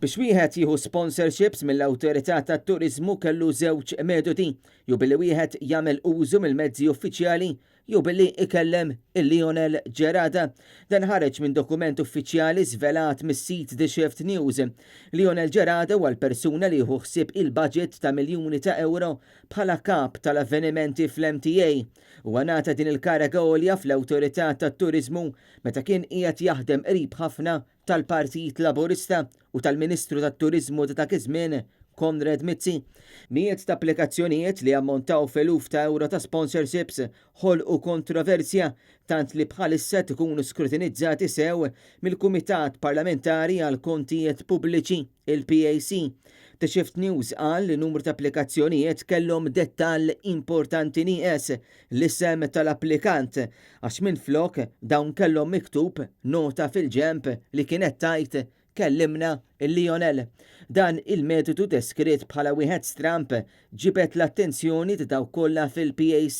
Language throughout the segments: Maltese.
Biex wieħed jieħu sponsorships mill-Awtorità tat-Turiżmu kellu żewġ metodi, jew billi wieħed jagħmel użu mill-mezzi uffiċjali jew billi ikellem il-Lionel Gerada. Dan ħareġ minn dokument uffiċjali żvelat mis-sit The Shift News. Lionel Gerada huwa l-persuna li jieħu ħsieb il-budget ta' miljuni ta' ewro bħala kap tal-avvenimenti fl-MTA. Huwa ngħata din il-kariga għolja fl-Awtorità tat-Turiżmu meta kien qiegħed jaħdem qrib ħafna tal-Partit Laburista u tal-Ministru tat-Turiżmu ta' dak iż-żmien, Konrad Mizzi. Mijiet ta' applikazzjonijiet li ammontaw f'eluf ta' ewro ta' sponsorships ħolqu kontroversja tant li bħalissa qed ikunu skrutinizzati sew mill-Kumitat Parlamentari għall-Kontijiet Pubbliċi, il-PAC. The Shift News qal li numru ta' applikazzjonijiet kellhom dettall importanti nieqes, l-isem tal-applikant, għax minflok dawn kellhom miktub nota fil-ġenb li kienet tgħid Kellimna il-Lionel. Dan il-metodu deskritt bħala wieħed stramb ġibed l-attenzjoni ta' dawk kollha fil-PAC,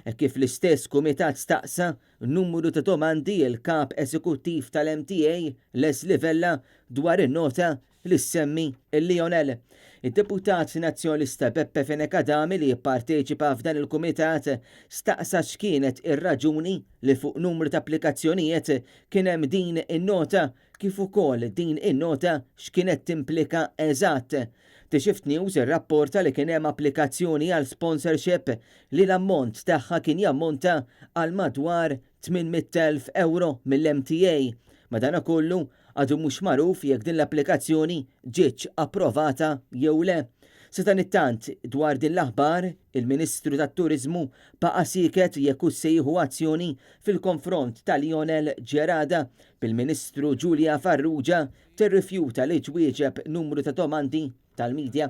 hekk kif l-istess kumitat staqsa numru ta' domandi l-Kap Eżekuttiv tal-MTA, Leslie Vella, dwar in-nota li ssemmi il-Lionel. Id-deputat Nazzjonalista Beppe Fenech Adami li jipparteċipa f'dan il-kumitat staqsa x'kienet ir-raġuni li fuq numru ta' applikazzjonijiet kien hemm din in-nota kif ukoll din in-nota x'kienet timplika eżatt. The Shift News irrapporta li kien hemm applikazzjoni għal sponsorship li l-ammont tagħha kien jammonta għal madwar 800,000 ewro mill-MTA. Madanakollu, Għadu mhux magħruf jekk din l-applikazzjoni ġietx approvata jew le. Sadanittant, dwar din l-aħbar, il-Ministru tat-Turiżmu baqa' sieket jekk hux se jieħu azzjoni fil-konfront ta' Lionel Gerada, bil-Ministru Julia Farrugia tirrifjuta li twieġeb numru ta' domandi tal-media.